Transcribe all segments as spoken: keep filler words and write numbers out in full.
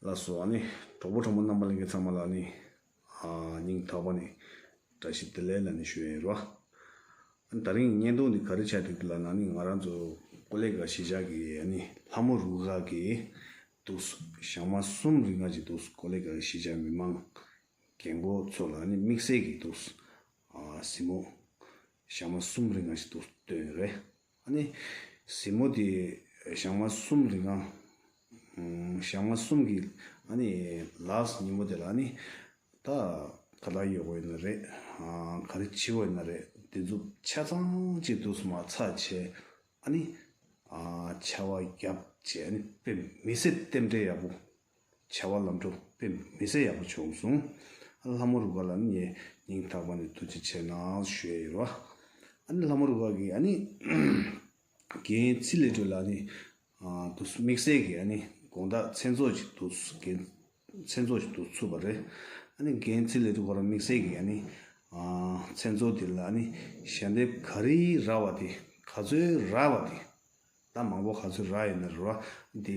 ལགས་སོ། ཨ་ནི་གྲོགས་པོ་གྲོགས་མོ་རྣམ་པ་ལྷན་རྒྱས་ཚང་མ་ལ་ཨ་ནི་ཨ་སྙིང་ཐག་པ་ནས་བཀྲ་ཤིས་བདེ་ལེགས་ལབ་ནས་ཞུ་ཡ་ཡིན་རོ། ཨ་ནི་དེ་རིང་བརྙན་ཐུང་འདི་ག་རེ་ཆགས་འདུག་ལབ་ན། ཨ་ནི་ང་རང་ཚོ་ཀོ་ལི་གྷལ་གཞིས་ཆགས་ཀྱི་ཨ་ནི་ལྷ་མོ་རུ་ཁག་གི་འདུག་ཞག་མ་གསུམ་རིང་ང་ཅིག་འདུག་ཀོ་ལི་གྷལ་གཞིས་ཆགས་མི་མང་རྒན་གོག་ཚོ་ལ་ཨ་ནི་དམིགས་བསལ་གྱི་འདུག་ཨ་གཟིགས་མོ་ཞག་མ་གསུམ་རིང་ང་ཅིག་འདུག་སྟོན་ཡོད་རེད། ཨ་ནི་གཟིགས་མོ་དེ་ཞག་མ་གསུམ་རིང་ང་ཞག་མ་གསུམ་གྱི་ཨ་ནི་ལཱསི་ཉིན་མོ་དེ་ལ་ཨ་ནི་ད་ག་ལ་ཡོད་དགོས་ཡིན་ན་རེད། ག་རེ་བྱེད་དགོས་ཡིན་ན་རེད། དེ་ཚོ་ཆ་ཚང་ཅིག་འདུག་མ་ཚར་བྱས། ཨ་ནི་ཨ་ཆར་པ་བརྒྱབ་བྱས། ཨ་ནི་དཔེ་མི་སྲིད་རྟེན་འབྲེལ་ཡག་པོ། བྱ་བ་ལམ་འགྲོ་དཔེ་མི་སྲིད་ཡག་པོ་བྱུང་སོང་། ལྷ་མོ་རུ་ཁག་ལ་ནི་ངས་སྙིང་ཐག་པ་ནས་ཐུགས་རྗེ་ཆེ་གནང་ཞུ་ཡ་ཡོད་རོ། ཨ་ནི་ལྷ་མོ་རུ་ཁག་གི་ཨ་ནི་རྒན་ཚེ་ལེགས་སྒྲོལ་ལགས་ནི་ཨ་དུ་དམིགས་བསལ་གྱི་ཨ་ནི་དགོང་དག་མཚན་ཚོགས་ཀྱི་དུ་རྒན་མཚན་ཚོགས་ཀྱི་དུ་ཚུགས་པ་རེད། ཨ་ནི་རྒན་ཚེ་ལེགས་སྒྲོལ་ཁོ་རང་དམིགས་བསལ་གྱི་ཨ་ནི་ཨ་མཚན་ཚོགས་དེ་ལ་ཨ་ནི་ཞལ་འདེབས་ག་རེ་རག་པ་དེ་ག་ཚོད་རག་པ་དེ། ད་མང་པོ་ག་ཚོད་རག་ཡོད་ན་རེད་བ། འདི་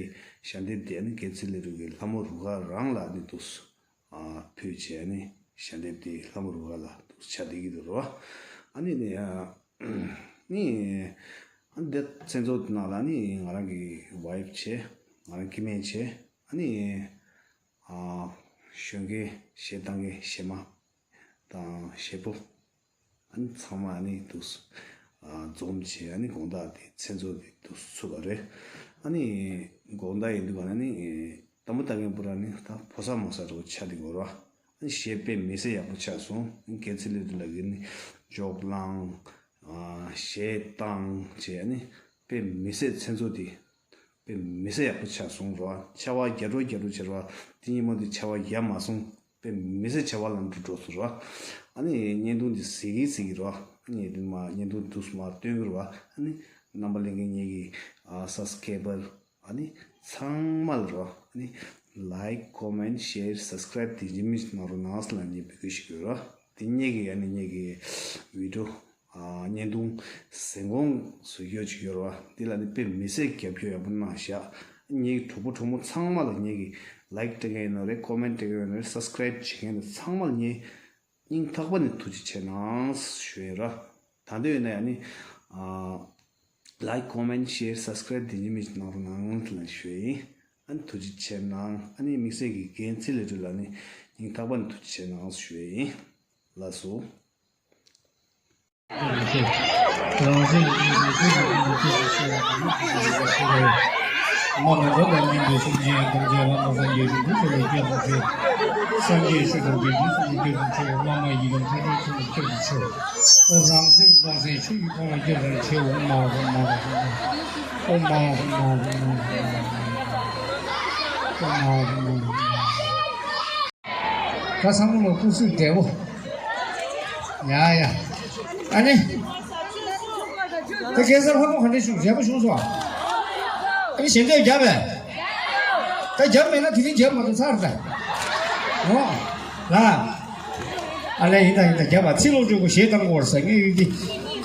ཞལ་འདེབས་དེ་ཨ་ནི་རྒན་ཚེ་ལེགས་སྒྲོལ་གྱི་ལྷ་མོ་རུ་ཁག་རང་ལ་ཨ་ནི་འདུག་ཨ་ཕུལ་བྱས། ཨ་ནི་ཞལ་འདེབས་དེ་ལྷ་མོ་རུ་ཁག་ལ་འདུག་ཆ་བསྡད་ཀྱི་འདུག་རེད་བ། ཨ་ནི་ནི་ཨ་ནི་ཨ་ནི་འདི་མཚན་ཚོགས་ནང་ལ་ཨ་ནི་ང་རང་གི་ཝའི་ཕི་བྱས། ང་རང་སྐྱེ་དམན་བྱས། ཨ་ནི་ཨ་ཞོན་མཁན་གཞས་བཏང་མཁན་གཞས་མ་དང་གཞས་པོ། ཨ་ནི་ཚང་མ་ཨ་ནི་འདུག་ཨ་འཛོམས་བྱས། ཨ་ནི་དགོང་དག་དེ་མཚན་ཚོགས་དེ་འདུག་ཚུགས་པ་རེད། ཨ་ནི་དགོང་དག་ཡིན་དུས་ག་ཨ་ནི་དང་པོ་ལྟ་མཁན་པོ་ར་ནི་ད་ཕོ་གསར་མོ་གསར་འདྲ་བོ་ཆགས་བསྡད་ཀྱི་ཡོད་རེད་བ། ཨ་ནི་གཞས་དཔེ་མི་སྲིད་ཡག་པོ་ཆགས་སོང་། ཨ་ནི་རྒན་ཚེ་ལེགས་སྒྲོལ་ལགས་ཀྱིས་ནི་ཇོག་ལངས། ཨ་གཞས་བཏང་བྱས། ཨ་ནི་དཔེ་མི་སྲིད་མཚན་ཚོགས་དེ་དཔེ་མི་སྲིད་ཡག་པོ་ཆགས་སོང་རེད་བ། ཆར་པ་རྒྱག་འགྲོ་རྒྱག་འགྲོ་བྱས་རེད་བ། དེ་ཉིན་མོ་དེ་ཆར་པ་རྒྱག་མ་སོང་། དཔེ་མི་སྲིད་བྱ་བ་ལམ་འགྲོ་འགྲོ་སོང་ར། ཨ་ནི་བརྙན་ཐུང་འདི་གཟིགས་ཀྱི་གཟིགས་ཀྱི་ར། ཨ་ནི་དེ་མ་བརྙན་ཐུང་འདུག་མ་སྟོན་གྱི་ར། ཨ་ནི་རྣམ་པ་ལྷན་རྒྱས་ངེད་ཀྱི་ཨ་སབ་སི་ཀེ་རའི་བར་ཨ་ནི་ཚང་མ་ལ་ར། ཨ་ནི་ལའིཀ་ཀོ་མེན་ཤེར་སབ་སི་ཀེ་རའིབ་དེ་ཡིན་མིན་ཞིག་གནང་རོགས་གནང་ཟེར་ལ་ངས་འབོད་སྐུལ་ཞུ་གི་ཡོད་ར། དེ་ངེད་ཀྱི་ཨ་ནི་ངེད་ཀྱི་བི་ཌི་ཡོ་ཨ་བརྙན་ཐུང་གཟིགས་སྐོང་བཟོ་རྒྱུ་ཅིག་ཡོད་རེད་བ། འདི་ལ་ནི་དཔེ་མི་སྲིད་རྒྱབ་སྐྱོར་ཡག་པོ་གནང་བཞག་ངེད་ཀྱི་གྲོགས་པོ་གྲོགས་མོ་ཚང་མ་ལ་ངེད་ཀྱི་ལའིཀ་སྤྲད་མཁན་ཡིན་ན་རེད། ཀོ་མེན་སྤྲད་མཁན་ཡིན་ན་རེད། སབ་སི་ཀེ་རའིབ་བྱེད་མཁན་ཚང་མ་ལ་ངས་སྙིང་ཐག་པ་ནས་ཐུགས་རྗེ་ཆེ་གནང་ཞུ་ཡིན་ར། ད་འདོད་ཡོད་ན་ཡང་ནི་ཨ་ལའིཀ་ཀོ་མེན་ཤེར་སབ་སི་ཀེ་རའིབ་དེ་ཡིན་མིན་ཞིག་གནང་རོགས་གནང་ལ་ཞུ་ཡིན། ཨ་ནི་ཐུགས་རྗེ་ཆེ་གནང་། ཨ་ནི་དམིགས་བསལ་གྱི་རྒན་ཚེ་ལེགས་སྒྲོལ་ལགས་ནི་སྙིང་ཐག་པ་ནས་ཐུགས་རྗེ་ཆེ་གནང་ཞུ་ཡིན། ལགས་སོ། རང་བཞིན་གྱི་ཆོས་ཀྱི་སྐུ་ནི་ཆོས་ཀྱི་ཆོས་ལ་གང་ཞིག་ཞེས་པ་དང་། མ་ལ་འགྲོ་དང་མིན་པའི་སེམས་ཅན་ཐམས་ཅད་བླ་མ་སངས་རྒྱས་ཀྱི་གདུལ་བྱ་ལ་སྐྱབས་སུ་མཆི། སངས་རྒྱས་ཆོས་དང་དགེ་འདུན་གསུམ་གྱི་སྐྱབས་སུ་མཆི། བླ་མ་ཡི་དམ་མཁའ་འགྲོའི་ཚོགས་ཀྱི་སྐྱབས་སུ་མཆི། ཨོ་རང་སེམས་རྡོར་སེམས་ཆོས་ཀྱི་འཁོར་ལོ་སྐྱབས་སུ་མཆི། ཨོཾ་མ་ཧོ་མ་ཧོ་མ་ཧོ། ཨོཾ་མ་ཧོ་མ་ཧོ་མ་ཧོ། ཨོཾ་མ་ཧོ་མ་ཧོ་མ་ཧོ། ད་ཚང་མ་ལ་སྐུ་གཟུགས་བདེ་པོ། ཡ་ཡ། ཨ་ནི། ད་ཁ་སང་ལྷ་མོ་ག་འདྲ་བྱུང་། མཛེས་པོ་བྱུང་སོང་ཨ། ཨ་ནི་ཞལ་འདེབས་བརྒྱབ་པས། ད་བརྒྱབ་མེད་ན་དེ་རིང་བརྒྱབ་མ་ཐུབ་ཚར་ད། འོ། ལ། ཨ་ལས་ཡིན་ད་ཡིན་ད། བརྒྱབ་པ་ཚིག་ལོག་འགྲོ་གོ་ཞེས་བཏང་གོ་ས་ངས་ཡོད་ཀྱི།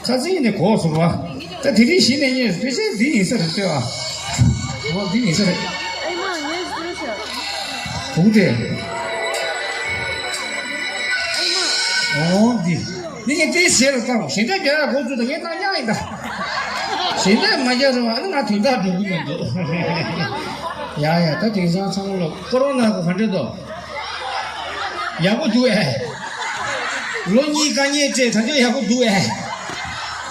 ཁ་ཚིག་ནས་གོ་སོང་བ། ད་དེ་རིང་གཞི་ནས་ངས་དཔེ་ཆ་འདི་ཡིན་ས་རེད་ལྟོས་ཨ། འོ་འདི་ཡིན་ས་རེད། བུ་དེ། འོ་འདི། འདི་ངས་དེའི་ཟེར་ལ་བཏང་། ཞེ་འདྲ་རྒྱག་ཡ་འགོ་བཙུགས་ད་ངས་བཏང་ཉག་ཡིན་ད། ཞེ་འདྲ་མ་རྒྱག་རུང་ཨ་ནི་ང་དོན་དག་འགྲོ་གི་མི་འདུག་ཡ་ཡ། ད་དེང་སང་ཚང་མ་ལ་ཀོ་རོ་ན་གོ་ག་འདྲ་འདུག་ཡག་པོ་འདུག་ཨེ། ལོ་གཉིས་དཀའ་ངལ་སྤྲད་ད་ཚོད་ཡག་པོ་འདུག་ཨེ།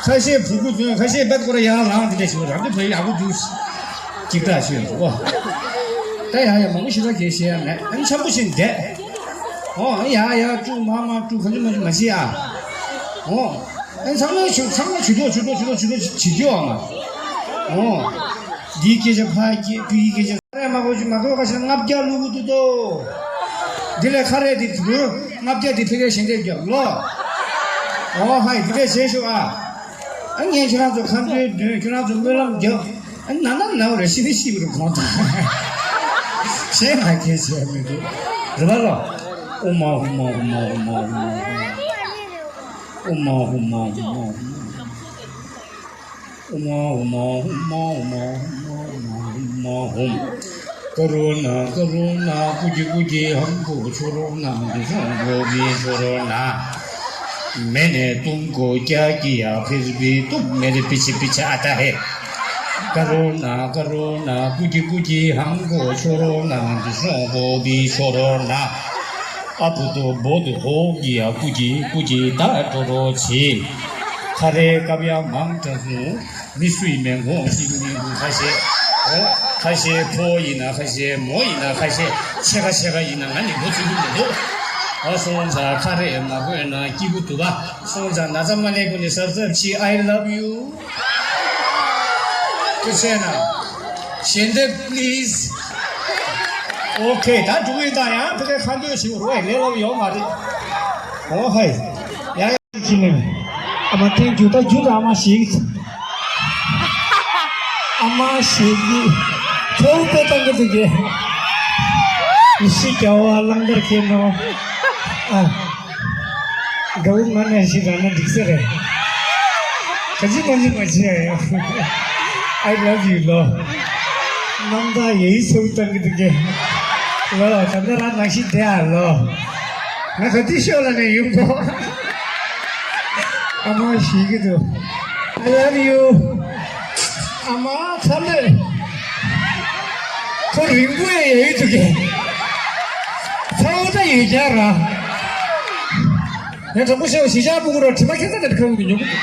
ཁ་ཤས་བུ་གུ་ཚོས་ཁ་ཤས་བེད་ཀོ་ར་ཡར་ལངས་དེ་འདྲ་ཞིག་རང་ཚོ་བོད་ཡག་པོ་འདུག་ཅིག་ད་ཞུས་འདུག་ཨོ། ད་ཡ་ཡ་མང་པོ་ཞིག་ད་གས་བཤད་ཡ་མེད། ཨ་ནི་འཆམ་པོ་ཞིག་བསྡད། ཨོ་ཡ་ཡ་དཀྲུག་མ་མ་དཀྲུག་ག་ཚོད་མ་ཚོད་མ་བཤད་ཨ། ཨོ། ཨ་ནི་ཚང་མ་ཞུ་ཚང་མ་ཞུ་དོ་ཞུ་དོ་ཞུ་དོ་ཞུ་དོ་བྱེད་རྒྱུ་ཨ་མ། ཨོ། འདིའི་སྐད་ཆ་ཕ་གི་ཕ་གི་སྐད་ཆ། རེད། མ་གོ་ཅི་མ་གོ་ཁ་ཤས་ལྔ་བརྒྱ་བླུག་གི་འདུག་དོ། འདི་ལས་ཁ་རས་འདི་བུ་ལྔ་བརྒྱ་འདི་ཕ་གིར་ཞལ་འདེབས་རྒྱབ་ལོ། ཨོ་ཧའི་འདི་འདྲས་བྱེད་ཤོག་ཨ། ཨ་ངས་ཁྱེད་རང་ཚོ་ཁ་འདོན་འདོན། ཁྱེད་རང་ཚོ་སྨོན་ལམ་རྒྱབ། ཨ་ནི་ན་ན་ན་བ་རེ་ཤི་ནི་ཤི་བ་རུ་གོང་དང་། གཞན་ང་ཁྱེད་བྱས་མི་འདུག་རེད་པ་ལོ། ཨོཾ་མ་ཧཱུྃ་མ་ཧཱུྃ་མ་ཧཱུྃ་མ་ཧཱུྃ་མ་ཧཱུྃ། ཨོཾ་མ་ཧཱུྃ་མ་ཧཱུྃ་མ་ཧཱུྃ་མ་ཧཱུྃ། ཨོཾ་མ་ཧཱུྃ་མ་ཧཱུྃ་མ་ཧཱུྃ་མ་ཧཱུྃ་མ་ཧཱུྃ། करुणा करुणा कुछ कुछ हमको छोड़ो ना, दूसरों को भी छोड़ो ना। मैंने तुमको क्या किया, फिर भी तुम मेरे पीछे पीछे आता है। करुणा करुणा कुछ कुछ हमको छोड़ो ना, दूसरों को भी छोड़ो ना। अब तो बहुत हो गया कुछ कुछ ད་དོ་རོ་ཆེ། ཁ་རེ་ཀ་བྱ་མང་དྲགས་སོང་། མི་སུའི་མེ་འགོང་ཞིག་མི་འདུག་ཁ་ཤས། ཨོ། ཁ་ཤས་ཕོ་ཡིན་ན་ཁ་ཤས་མོ་ཡིན་ན་ཁ་ཤས་ཕྱེད་ཀ་ཕྱེད་ཀ་ཡིན་ན་ང་ནི་ལོ་ཆུང་ཆུང་མི་འདུག་ཨ་སོང་ཙང་ཁ་རེ་མ་དགོས་ན་སྐྱིད་པོ་འདུག་ག་སོང་ཙང་ན་ཚ་མ་ལས་ཁོ་ནི་གཟབ་གཟབ་བྱེད། I love you. དེ་བྱས་ན། ཞལ་འདེབས་please. Okay, ད་འགྲོ་གི་ཡིན། ད་ཡང་ཕ་གིར་ཁ་འདོན་བྱེད་རོགས། ལས་སླ་པོ་ཡོད་མ་རེད། ཨོ་ཧའི། ཡ་ཡ། ཅི་ནས། ཨ་མ་ཐེངས་རྒྱུ་ད་རྒྱུ་ད་ཨ་མ་ཞིག་ཨ་མ་ཞིག་གིས་ཚོགས་པའི་སྟེང་གི་འདུག་གས། ཡེ་ཤེས་རྒྱལ་བ་གླང་དར་ཁྱེར་ནོ། ཨ། དགའ་བོ་ང་ནས་ཞིག་རང་ན་འགྲིག་ས་རེད། ག་ཅི་མ་ཅི་མ་བྱེད་ཡ། I love you ལོ། རྣམ་ཐར་ཡེ་ཡི་ཚོགས་སྟེང་གི་འདུག་གས། ལོ་ད་ལྟ་རང་ནང་ཞིག་བསྡད་ཨ་ལོ། ང་ག་དུས་ཤོག་ལ་ནས་ཡོང་གོ། ཨ་མ་ཞིག་གི་འདུག I love you. ཨ་མ་ཚ་ལེ། ཁོ་རིང་པོ་ཡ་ཡོད་འདུག་གས། ཚ་བོ་ད་ཡོད་ཀྱང་ར། ཡ་དྲང་པོ་བཤད་པ་ཞི་ཆགས་སྤུ་གུ་ར་དྲི་མ་ཁྱད་མཚར་དེ་ཁ་ཡོང་གི་ཉོ་གི་འདུག་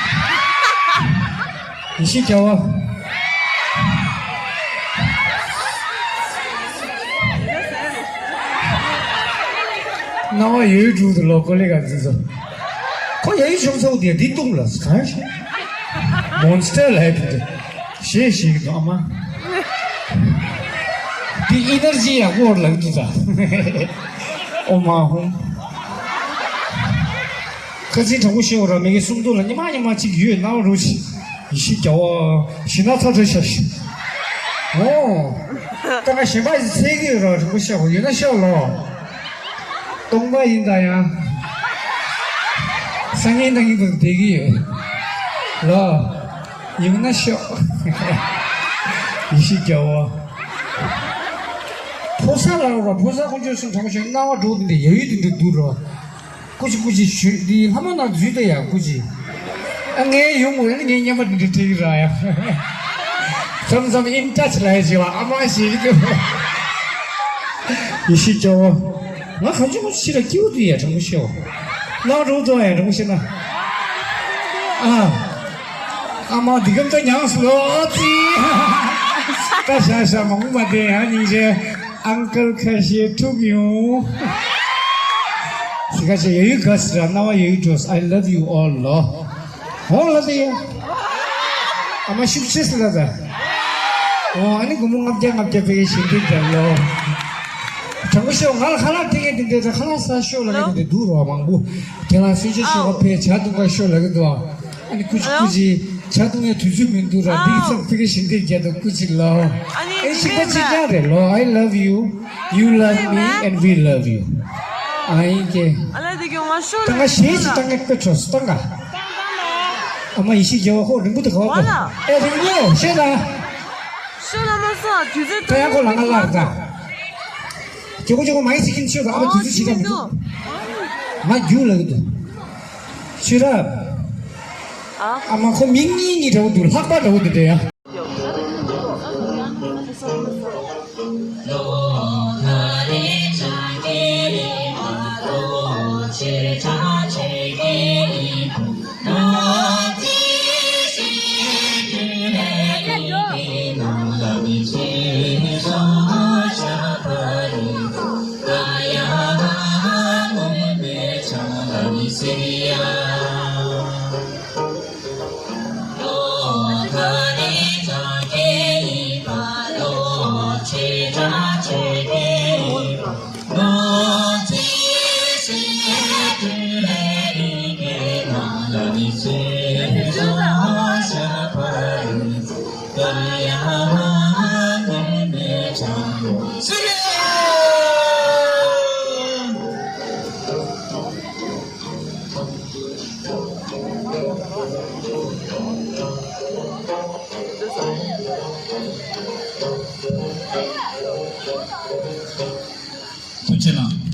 ཡེ་ཤེས་རྒྱལ་བ། སྣང་བ་ཡོད་དྲུག་ཏུ་ལོ་ཀོ་ལེ་ག་འཛིན་ཚོ། ཁོ་ཡ་ཡི་བྱུང་ཚོགས་དེ་འདི་བཏུང་ལ་གང་ཞིག་མོན་སི་ཊར་ལ་ཡ་བུ་དེ་ཞེས་ཞིག་དང་ཨ་མ། འདི་ཨི་ནར་ཇི་ཡག་པོ་ལ་འདུག་ད། ཨོ་མ་ཧོམ། ཁ་ཚིག་དྲང་པོ་བཤད་འོ་ར། མི་གི་སུམ་མདོ་ལ་ཉི་མ་ཉི་མ་གཅིག་ཡོད་སྣང་རུ་ཆི། ཡེ་ཤེས་རྒྱལ་བ་ཞི་ན་ཚ་ཚ་ཤ་ཤ། ཨོ། ད་ང་གཞན་པ་ཡི་ཚེ་གི་ཡོད་ར། དྲང་པོ་བཤད་འོ་ཡོད་ན་ཤོག་ལོ། སྟོང་པ་ཡིན་ད་ཡང་། སང་ཉིན་གནངས་ཉིན་དུ་བསྡད་ཀྱི་ཡོད་ལོ། ཡོད་ན་ཤོག་ཡེ་ཤེས་རྒྱལ་བ། ཕོ་གསར་ལ་རོགས། ཕོ་གསར་དཀོན་མཆོག་གསུམ་དྲང་པོ་བཤད་སྣང་བ་འགྲོ་འདི་འདྲ་ཡ་ཡུལ་འདི་འདྲ་འདུག་རོགས། སྐུ་མཁྱེན་སྐུ་མཁྱེན་ཞུ་འདི་ལྷ་མོ་ནང་འཛུལ་ཏེ་ཡ་སྐུ་མཁྱེན། ཨ་ངའི་ཡུམ་འོ་ནི་ངའི་སྙན་པ་འདི་འདྲ་དྲིལ་ར་ཡ། མཚམས་མཚམས་in touch ལ་ཡ་བྱེད་པ་ཨ་མ་ཞིག་གི། ཡེ་ཤེས་སྐྱོ་བོ། ང་གང་བྱུང་ཞིག་ལ་སྐྱིད་པོ་འདུག་ཡ། དྲང་པོ་བཤད་འོ། ལག་རོགས་ཏོ་ཡ་དྲང་པོ་བཤད་ན། ཨ། ཨ་མ་འདི་གམ་ད་ཉངས་སུ་ལོ་ཨ་ཙི། ད་ཤ་ཤ་མང་པོ་མ་བསྡད་ཡ་སྙིང་རྗེ། ཨང་ཀལ་ཁ་ཤས་ཐུག་ཡོང་། སི་ཁ་ཆེ་ཡ་ཡུལ་དགའ་སི་ར་སྣང་བ་ཡ་ཡུལ་འགྲོ། I love you all ལོ། ཧོ་ལ་དེ་ཡ། ཨ་མ་ཤུགས་ཆེ་སི་ལ་ད། ཨོ་ཨ་ནི་སྒོར་མོ་ལྔ་བརྒྱ་ལྔ་བརྒྱ་ཕ་གི་ཞིག་འདུག་ད་ལོ། དྲང་པོ་ཤོད། ང་ལ་ཁ་ལག་དེ་གས་དེ་འདྲ་ད་ཁ་ལག་ས་ཤོད་ལ་གས་དེ་འདུག་རོ་མང་པོ། དེ་ལ་སུ་ཅི་ཤོད་ག་ཕེ་ཇ་འཐུང་ག་ཤོད་ལ་གས་འདུག་ཨ་ནི་ཀུ་ཅི་ཀུ་ཅི་ཇ་འཐུང་ཡ་དུས་ཚོད་མི་འདུག་ར། འདི་ཚོ་ཕ་གི་ཞིག་འདུག་རྒྱ་དང་ཀུ་ཅི་ལོ། ཨེ་ཤི་ཀ་ཅི་ཀྱང་རེད་ལོ། I love you, you love me and we love you. ཨ་ཡིན་གྱི། ད་ང་ཞེས་ཅི་ད་ངས་དཔེ་ཆོས་སུ་ད་ང་། ཨ་མ་ཡེ་ཤེས་རྒྱལ་བ་ཧོ་རིང་པོ་དེ་ག་བ་གོ། ཨེ་རིང་པོ་ཤེས་ད། ཤོད་ལ་མ་སོང་དུས་ཚོད་ད་ཡང་ཁོ་ལ་ང་ལག་ད། ཇོ་གོ་ཇོ་གོ་མ་ཡི་ཚིག་ཁྱིམ་ཆོད་ད་ཨ་མ་དུས་ཚོད་ཅི་ད་མི་འདུག་ང་རྒྱུག་ལ་གི་འདུག་ཤོད་ད། ཨ་མ་ཁོ་མིང་གཉིས་གཉིས་འདྲ་བོ་འདུག་ལྷག་པ་འདྲ་བོ་འདུག་དེ་ཡ། ཐུགས་རྗེ་གནང་།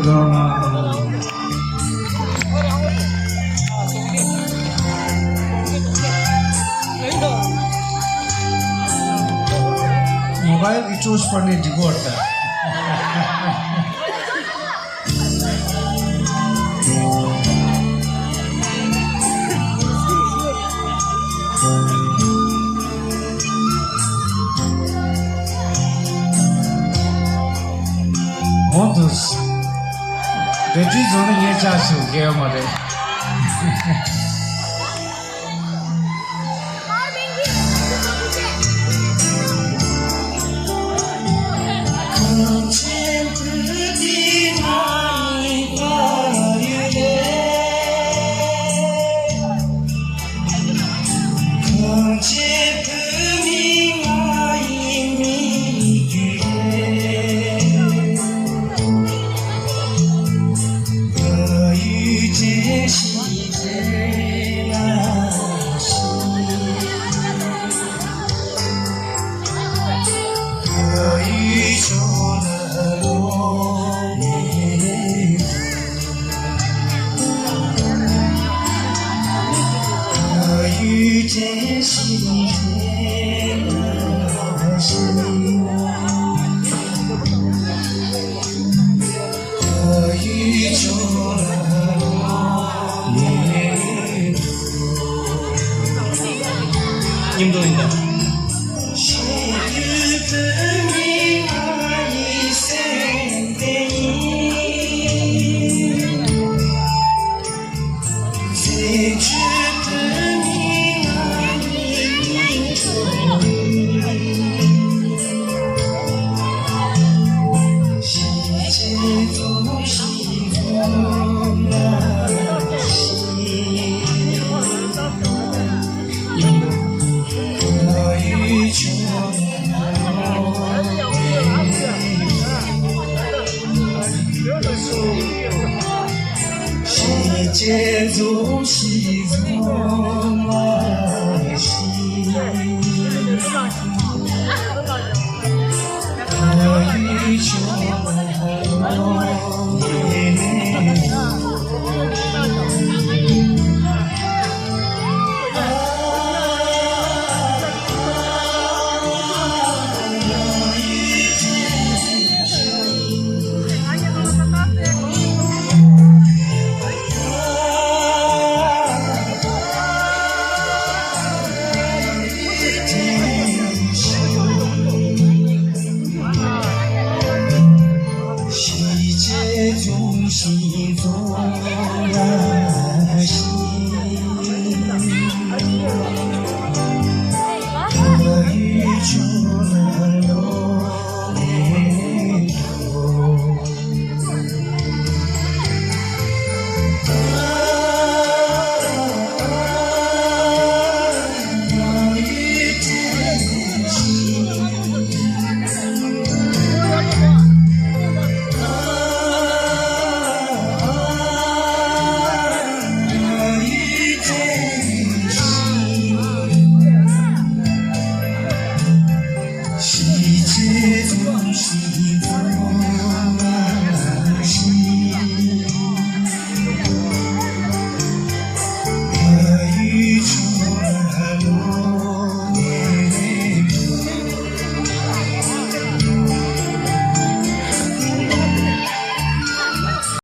मोबाइल रिचोर्स पढ़ने डिगोट था। འོང་དུ། བེ་ཏྲི་བཟོ་ན་ངས་ཆ་ཞིག་སྐྱེལ་ཡོད་མ་རེད། མཉམ་དུ་ཡིན་ད།